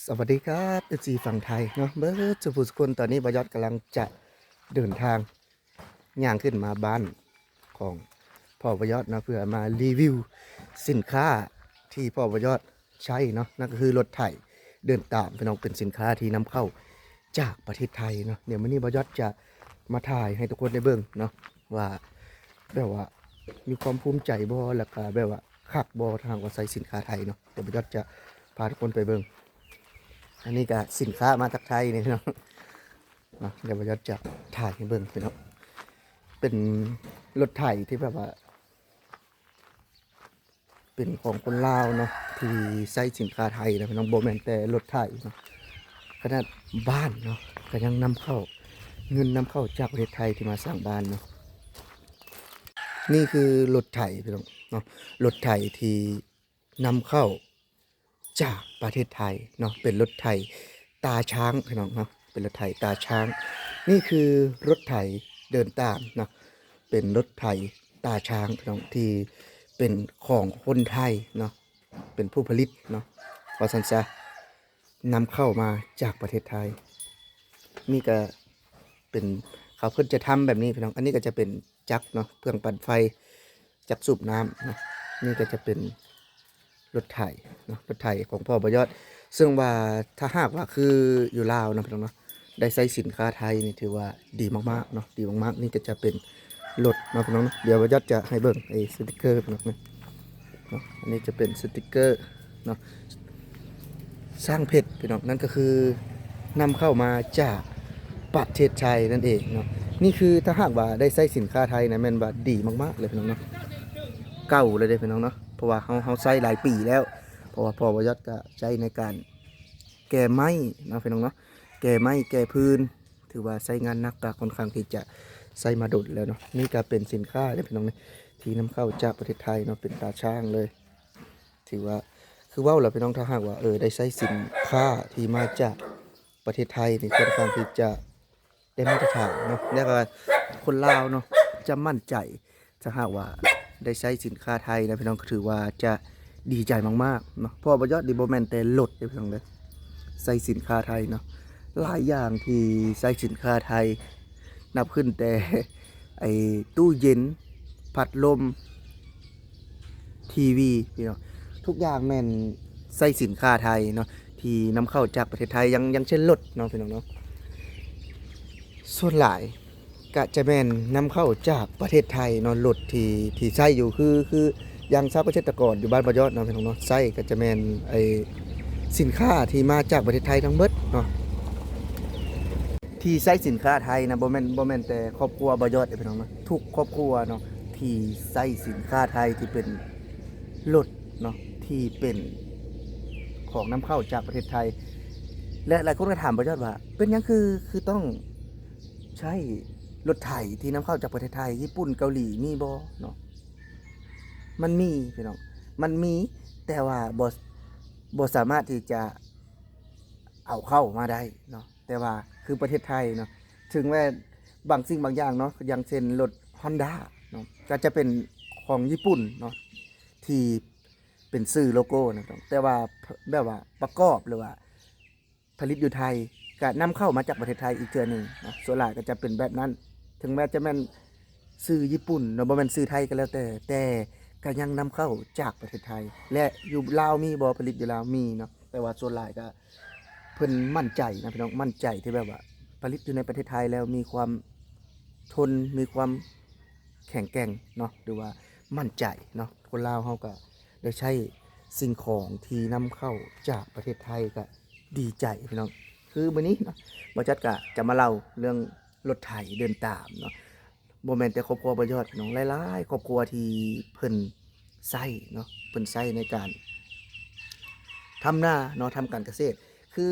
ສະຫວັດດີຄັບ ເອັຟຊີຝັ່ງໄທເນາະ ເບິດສູ່ຜູ້ສູ່ຄົນ. ຕອນນີ້ບ່າວຍອດກຳລັງຈະເດີນທາງຍ່າງຂຶ້ນມາບ້ານຂອງພໍ່ບ່າວຍອດເນາະ ເພື່ອມາຣີວິວສິນຄ້າທີ່ພໍ່ບ່າວຍອດໃຊ້ເນາະ ນັ້ນກໍຄືລົດໄຖເດີນຕາມ ພີ່ນ້ອງ ເປັນສິນຄ້າທີ່ນຳເຂົ້າຈາກປະເທດໄທເນາະ. ດຽວມື້ນີ້ບ່າວຍອດຈະມາຖ່າຍໃຫ້ທຸກຄົນໄດ້ເບິ່ງເນາະ ວ່າແບບວ່າມີຄວາມພູມໃຈບໍ່ ແລ້ວກໍແບບວ່າຄັກບໍ່ ຖ້າຫາກວ່າໃຊ້ສິນຄ້າໄທເນາະ. ດຽວບ່າວຍອດຈະພາທຸກຄົນໄປເບິ່ງ. ອັນນີ້ກໍສິນຄ້າມາຈາກໄທນີ້ເນາະ ເນາະ ດຽວບ່າວຍອດຈະຖ່າຍໃຫ້ເບິ່ງພີ່ນ້ອງ. ເປັນລົດໄຖທີ່ແບບວ່າ ເປັນຂອງຄົນລາວເນາະ ທີ່ໃຊ້ສິນຄ້າໄທນະພີ່ນ້ອງ ບໍ່ແມ່ນແຕ່ລົດໄຖເນາະ ຂະໜາດບ້ານເນາະ ກໍຍັງນຳເຂົ້າ ເງິນນຳເຂົ້າຈາກປະເທດໄທທີ່ມາສ້າງບ້ານເນາະ. ນີ້ຄືລົດໄຖພີ່ນ້ອງເນາະ ລົດໄຖທີ່ນຳເຂົ້າຈາກປະເທດໄທເນາະ ເປັນລົດໄຖຕາຊ້າງພີ່ນ້ອງເນາະ ເປັນລົດໄຖຕາຊ້າງ. ນີ້ຄືລົດໄຖເດີນຕາມເນາະ ເປັນລົດໄຖຕາຊ້າງພີ່ນ້ອງ ທີ່ເປັນຂອງຄົນໄທເນາະ ເປັນຜູ້ຜະລິດເນາະ ວ່າຊັ້ນຊະ ນຳເຂົ້າມາຈາກປະເທດໄທ. ນີ້ກະເປັນ ເຂົາເພິ່ນຈະທຳແບບນີ້ພີ່ນ້ອງ. ອັນນີ້ກໍຈະເປັນຈັກເນາະ ເຄື່ອງປັ່ນໄຟ ຈັກສູບນ້ຳເນາະ. ນີ້ກໍຈະເປັນລົດໄຖເນາະ ລົດໄຖຂອງພໍ່ບ່າວຍອດ ເຊິ່ງວ່າຖ້າຫາກວ່າຄືຢູ່ລາວເນາະພີ່ນ້ອງເນາະ ໄດ້ໃຊ້ສິນຄ້າໄທນີ້ຖືວ່າດີມາກໆເນາະ ດີມາກໆ. ນີ້ກໍຈະເປັນລົດເນາະພີ່ນ້ອງເນາະ ດຽວບ່າວຍອດຈະໃຫ້ເບິ່ງໄອ້ສະຕິກເກີພີ່ນ້ອງເນາະ. ເນາະ ອັນນີ້ຈະເປັນສະຕິກເກີເນາະ ຊ້າງເພັດພີ່ນ້ອງ ນັ້ນກໍຄືນຳເຂົ້າມາຈາກປະເທດໄທນັ້ນເອງເນາະ. ນີ້ຄືຖ້າຫາກວ່າໄດ້ໃຊ້ສິນຄ້າໄທນະ ແມ່ນວ່າດີມາກໆເລີຍພີ່ນ້ອງເນາະ ເກົ່າເລີຍເດ້ພີ່ນ້ອງເນາະ ເພາະວ່າເຮົາ ເຮົາໃຊ້ຫຼາຍປີແລ້ວ ເພາະວ່າພໍ່ບ່າວຍອດກໍໃຊ້ໃນການແກ່ໄມ້ເນາະພີ່ນ້ອງເນາະ ແກ່ໄມ້ແກ່ຟືນ ຖືວ່າໃຊ້ງານໜັກ ກໍຄ່ອນຂ້າງທີ່ຈະໃຊ້ມາດົນແລ້ວເນາະ. ນີ້ກໍເປັນສິນຄ້າເດ້ພີ່ນ້ອງເນາະ ທີ່ນຳເຂົ້າຈາກປະເທດໄທເນາະ ເປັນຕາຊ້າງເລີຍ. ຖືວ່າ ຄືເວົ້າແລ້ວພີ່ນ້ອງ ຖ້າຫາກວ່າ ເອີ ໄດ້ໃຊ້ສິນຄ້າທີ່ມາຈາກປະເທດໄທນີ້ ຄ່ອນຂ້າງທີ່ຈະໄດ້ມາດຕະຖານເນາະ ແລ້ວກໍຄົນລາວເນາະ ຈະໝັ້ນໃຈ ຖ້າຫາກວ່າໄດ້ໃຊ້ສິນຄ້າໄທນະພີ່ນ້ອງ ກໍຖືວ່າຈະດີໃຈມາກໆເນາະ. ເພາະວ່າບໍ່ຍອດນີ້ ບໍ່ແມ່ນແຕ່ລົດເດ້ພີ່ນ້ອງເດີ ໃຊ້ສິນຄ້າໄທເນາະ ຫຼາຍຢ່າງທີ່ໃຊ້ສິນຄ້າໄທ ນັບຂຶ້ນແຕ່ ໄອ້ ຕູ້ເຢັນ ພັດລົມ ທີວີ ພີ່ນ້ອງ ທຸກຢ່າງແມ່ນໃຊ້ສິນຄ້າໄທເນາະ ທີ່ນຳເຂົ້າຈາກປະເທດໄທ ຢ່າງ ຢ່າງເຊັ່ນລົດເນາະ ພີ່ນ້ອງເນາະ ສ່ວນຫຼາຍກະຈະແມ່ນນຳເຂົ້າຈາກປະເທດໄທເນາະ. ລົດທີ່ ທີ່ໃຊ້ຢູ່ ຄື ຄືຢ່າງຊາວກະເສດຕະກອນຢູ່ບ້ານບໍ່ຍອດເນາະ ພີ່ນ້ອງເນາະ ໃຊ້ກະຈະແມ່ນ ໄອ້ ສິນຄ້າທີ່ມາຈາກປະເທດໄທທັງເບິດເນາະ. ທີ່ໃຊ້ສິນຄ້າໄທນະ ບໍ່ແມ່ນ ບໍ່ແມ່ນແຕ່ຄອບຄົວບໍ່ຍອດເດ້ພີ່ນ້ອງເນາະ ທຸກຄອບຄົວເນາະ ທີ່ໃຊ້ສິນຄ້າໄທ ທີ່ເປັນລົດເນາະ ທີ່ເປັນຂອງນຳເຂົ້າຈາກປະເທດໄທ. ແລະ ຫຼາຍຄົນກໍຖາມບໍ່ຍອດວ່າ ເປັນຫຍັງຄື ຄືຕ້ອງໃຊ້ລົດໄຖທີ່ນຳເຂົ້າຈາກປະເທດໄທ? ຍີ່ປຸ່ນ ເກົາຫຼີ ມີບໍ່ເນາະ? ມັນມີພີ່ນ້ອງ ມັນມີ ແຕ່ວ່າບໍ່ ບໍ່ສາມາດທີ່ຈະເອົາເຂົ້າມາໄດ້ເນາະ. ແຕ່ວ່າຄືປະເທດໄທເນາະ ເຖິງແມ່ນບາງສິ່ງບາງຢ່າງເນາະ ຢ່າງເຊັ່ນລົດຮອນດ້າເນາະ ກໍຈະເປັນຂອງຍີ່ປຸ່ນເນາະ ທີ່ເປັນຊື່ໂລໂກ້ນະ ແຕ່ວ່າແບບວ່າປະກອບ ຫຼືວ່າຜະລິດຢູ່ໄທ ກໍນຳເຂົ້າມາຈາກປະເທດໄທອີກເທື່ອໜຶ່ງເນາະ. ສ່ວນຫຼາຍກໍຈະເປັນແບບນັ້ນ ເຖິງແມ່ນຈະແມ່ນຊື່ຍີ່ປຸ່ນເນາະ ບໍ່ແມ່ນຊື່ໄທກໍແລ້ວແຕ່ ແຕ່ກໍຍັງນຳເຂົ້າຈາກປະເທດໄທ. ແລະ ຢູ່ລາວມີບໍ່? ຜະລິດຢູ່ລາວມີເນາະ ແຕ່ວ່າສ່ວນຫຼາຍກໍ ເພິ່ນໝັ້ນໃຈນະພີ່ນ້ອງ ໝັ້ນໃຈທີ່ແບບວ່າຜະລິດຢູ່ໃນປະເທດໄທແລ້ວມີຄວາມທົນ ມີຄວາມແຂງແກ່ງເນາະ ຫຼືວ່າໝັ້ນໃຈເນາະ. ຄົນລາວເຮົາກໍໄດ້ໃຊ້ສິ່ງຂອງທີ່ນຳເຂົ້າຈາກປະເທດໄທ ກໍດີໃຈພີ່ນ້ອງ. ຄືມື້ນີ້ເນາະ ບ່າວຈັດກໍຈະມາເລົ່າເລື່ອງລົດໄຖເດີນຕາມເນາະ. ບໍ່ແມ່ນແຕ່ຄອບຄົວບ່າວຍອດພີ່ນ້ອງ ຫຼາຍໆຄອບຄົວທີ່ເພິ່ນໃຊ້ເນາະ ເພິ່ນໃຊ້ໃນການທຳນາເນາະ ທຳການກະເສດ. ຄື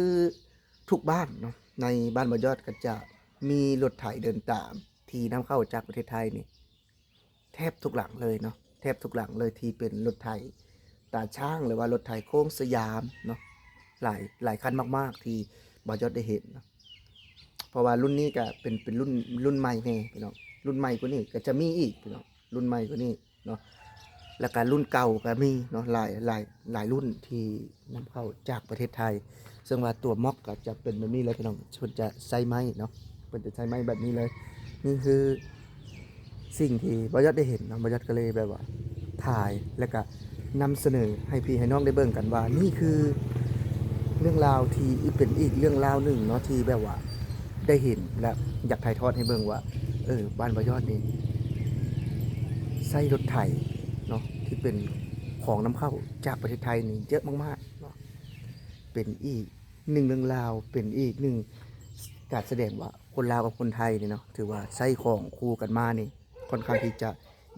ທຸກບ້ານເນາະ ໃນບ້ານບ່າວຍອດກໍຈະມີລົດໄຖເດີນຕາມທີ່ນຳເຂົ້າຈາກປະເທດໄທນີ້ ແທບທຸກຫຼັງເລີຍເນາະ ແທບທຸກຫຼັງເລີຍ ທີ່ເປັນລົດໄຖຕາຊ້າງ ຫຼືວ່າລົດໄຖໂຄ້ງສະຫຍາມເນາະ ຫຼາຍ ຫຼາຍຄັນມາກໆທີ່ບ່າວຍອດໄດ້ເຫັນເນາະ. ເພາະວ່າລຸ້ນນີ້ກະເປັນ ເປັນລຸ້ນ ລຸ້ນໃໝ່ແດ່ພີ່ນ້ອງ ລຸ້ນໃໝ່ກວ່ານີ້ກະຈະມີອີກພີ່ນ້ອງ ລຸ້ນໃໝ່ກວ່ານີ້ເນາະ. ແລ້ວກະລຸ້ນເກົ່າກະມີເນາະ ຫຼາຍ ຫຼາຍ ຫຼາຍລຸ້ນທີ່ນຳເຂົ້າຈາກປະເທດໄທ ເຊິ່ງວ່າຕົວມັອກກະຈະເປັນແບບນີ້ເລີຍພີ່ນ້ອງ ເພິ່ນຈະໃຊ້ໄມ້ເນາະ ເພິ່ນຈະໃຊ້ໄມ້ແບບນີ້ເລີຍ. ນີ້ຄືສິ່ງທີ່ບ່າວຍອດໄດ້ເຫັນເນາະ ບ່າວຍອດກະເລີຍແບບວ່າຖ່າຍ ແລ້ວກະນຳສະເໜີໃຫ້ພີ່ໃຫ້ນ້ອງໄດ້ເບິ່ງກັນວ່າ ນີ້ຄືເລື່ອງລາວທີ່ອີກ ເປັນອີກເລື່ອງລາວໜຶ່ງເນາະ ທີ່ແບບວ່າໄດ້ເຫັນ ແລະ ຢາກຖ່າຍທອດໃຫ້ເບິ່ງວ່າ ເອີ ບ້ານບ່າວຍອດນີ້ ໃຊ້ລົດໄຖເນາະ ທີ່ເປັນຂອງນຳເຂົ້າຈາກປະເທດໄທນີ້ເຍອະມາກໆເນາະ ເປັນອີກໜຶ່ງເລື່ອງລາວ ເປັນອີກໜຶ່ງການສະແດງວ່າຄົນລາວກັບຄົນໄທນີ້ເນາະ ຖືວ່າໃຊ້ຂອງຄູ່ກັນມານີ້ ຄ່ອນຂ້າງທີ່ຈະ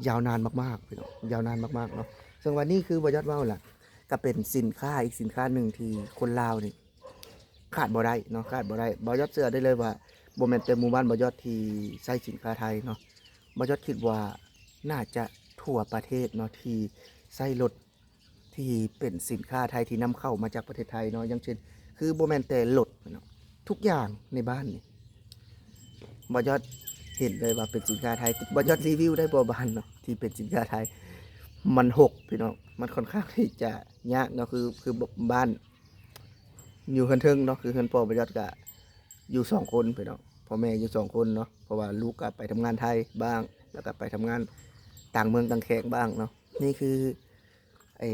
ຍາວນານມາກໆ ພີ່ນ້ອງ ຍາວນານມາກໆເນາະ. ເຊິ່ງວ່ານີ້ຄືບ່າວຍອດເວົ້າລະ ກະເປັນສິນຄ້າອີກສິນຄ້າໜຶ່ງທີ່ຄົນລາວນີ້ ຂາດບໍ່ໄດ້ເນາະ ຂາດບໍ່ໄດ້. ບ່າວຍອດເຊື່ອໄດ້ເລີຍວ່າ ບໍ່ແມ່ນແຕ່ໝູ່ບ້ານບ່າວຍອດທີ່ໃຊ້ສິນຄ້າໄທເນາະ ບ່າວຍອດຄິດວ່າໜ້າຈະທົ່ວປະເທດເນາະ ທີ່ໃຊ້ລົດທີ່ເປັນສິນຄ້າໄທທີ່ນຳເຂົ້າມາຈາກປະເທດໄທເນາະ. ຢ່າງເຊັ່ນ ຄືບໍ່ແມ່ນແຕ່ລົດເນາະ ທຸກຢ່າງໃນບ້ານນີ້ ບ່າວຍອດເຫັນເລີຍວ່າເປັນສິນຄ້າໄທ. ບ່າວຍອດຣີວິວໄດ້ບໍ່ບ້ານເນາະ ທີ່ເປັນສິນຄ້າໄທ? ມັນຮົກພີ່ນ້ອງ ມັນຄ່ອນຂ້າງທີ່ຈະຍາກເນາະ ຄື ຄື ບ- ບ້ານ ຢູ່ເຮືອນເທິງເນາະ ຄືເຮືອນພໍ່ບ່າວຍອດກະຢູ່ສອງຄົນພີ່ນ້ອງ ພໍ່ແມ່ຢູ່ສອງຄົນເນາະ ເພາະວ່າລູກກະໄປທຳງານໄທບ້າງ ແລ້ວກະໄປທຳງານຕ່າງເມືອງຕ່າງແຂວງບ້າງເນາະ. ນີ້ຄືໄອ້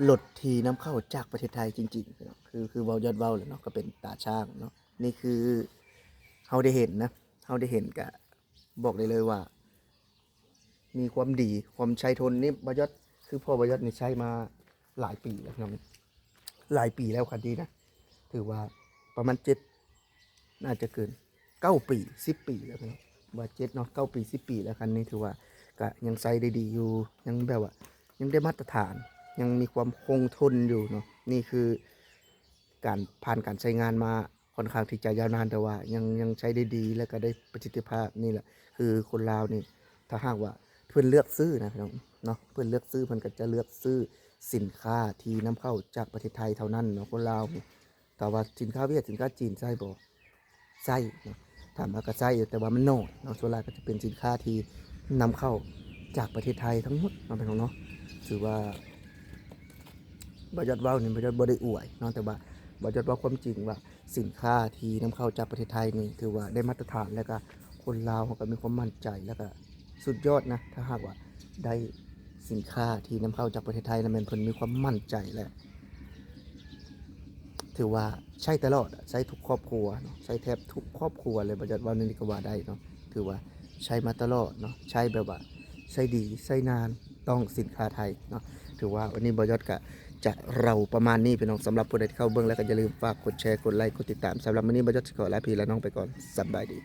ລົດທີ່ນຳເຂົ້າຈາກປະເທດໄທຈິງໆເນາະ ຄື ຄືບ່າວຍອດເວົ້າແຫຼະເນາະ ກະເປັນຕາຊ່າງເນາະ. ນີ້ຄືເຮົາໄດ້ເຫັນນະ ເຮົາໄດ້ເຫັນກະບອກໄດ້ເລີຍວ່າ ມີຄວາມດີ ຄວາມໃຊ້ທົນນີ້ ບ່າວຍອດ ຄືພໍ່ບ່າວຍອດນີ້ໃຊ້ມາຫຼາຍປີແລ້ວພີ່ນ້ອງ ຫຼາຍປີແລ້ວຄັນນີ້ນະ ຖືວ່າປະມານເຈັດ ໜ້າຈະເກີນເກົ້າປີ ສິບປີແລ້ວພີ່ນ້ອງ ວ່າເຈັດເນາະ ເກົ້າປີ ສິບປີແລ້ວ. ຄັນນີ້ຖືວ່າກະຍັງໃຊ້ໄດ້ດີຢູ່ ຍັງແບບວ່າຍັງໄດ້ມາດຕະຖານ ຍັງມີຄວາມຄົງທົນຢູ່ເນາະ. ນີ້ຄືການ ຜ່ານການໃຊ້ງານມາ ຄ່ອນຂ້າງທີ່ຈະຍາວນານ ແຕ່ວ່າຍັງ ຍັງໃຊ້ໄດ້ດີ ແລະກະໄດ້ປະສິດທິພາບ. ນີ້ແຫຼະ ຄືຄົນລາວນີ້ ຖ້າຫາກວ່າເພິ່ນເລືອກຊື້ນະພີ່ນ້ອງເນາະ ເພິ່ນເລືອກຊື້ ເພິ່ນກະຈະເລືອກຊື້ສິນຄ້າທີ່ນຳເຂົ້າຈາກປະເທດໄທເທົ່ານັ້ນເນາະ ຄົນລາວນີ້. ຖ້າວ່າສິນຄ້າຫວຽດ ສິນຄ້າຈີນໃຊ້ບໍ່? ໃຊ້ເນາະ ຖາມວ່າກະໃຊ້ຢູ່ ແຕ່ວ່າມັນໜ້ອຍເນາະ ສ່ວນຫຼາຍກະຈະເປັນສິນຄ້າທີ່ນຳເຂົ້າຈາກປະເທດໄທທັງໝົດເນາະ ພີ່ນ້ອງເນາະ. ຖືວ່າບ່າວຍອດເວົ້ານີ້ ບ່າວຍອດບໍ່ໄດ້ອວຍເນາະ ແຕ່ວ່າບ່າວຍອດເວົ້າຄວາມຈິງວ່າ ສິນຄ້າທີ່ນຳເຂົ້າຈາກປະເທດໄທນີ້ ຖືວ່າໄດ້ມາດຕະຖານ ແລະກະຄົນລາວເຮົາກະມີຄວາມໝັ້ນໃຈ ແລະກະສຸດຍອດນະ ຖ້າຫາກວ່າໄດ້ສິນຄ້າທີ່ນຳເຂົ້າຈາກປະເທດໄທ ລະແມ່ນເພິ່ນມີຄວາມໝັ້ນໃຈ ແລະຖືວ່າໃຊ້ຕະຫຼອດ ໃຊ້ທຸກຄອບຄົວເນາະ ໃຊ້ແທບທຸກຄອບຄົວເລີຍ ບ່າວຍອດເວົ້າແນວນີ້ກະວ່າໄດ້ເນາະ. ຖືວ່າໃຊ້ມາຕະຫຼອດເນາະ ໃຊ້ແບບວ່າໃຊ້ດີ ໃຊ້ນານ ຕ້ອງສິນຄ້າໄທເນາະ. ຖືວ່າວັນນີ້ບ່າວຍອດກະຈະເລົ່າປະມານນີ້ພີ່ນ້ອງ. ສຳລັບຜູ້ໃດທີ່ເຂົ້າເບິ່ງແລ້ວກະຢ່າລືມຝາກກົດແຊ ກົດໄລ ກົດຕິດຕາມ. ສຳລັບມື້ນີ້ບ່າວຍອດຊິຂໍລາພີ່ລານ້ອງໄປກ່ອນ. ສຳບາຍດີ.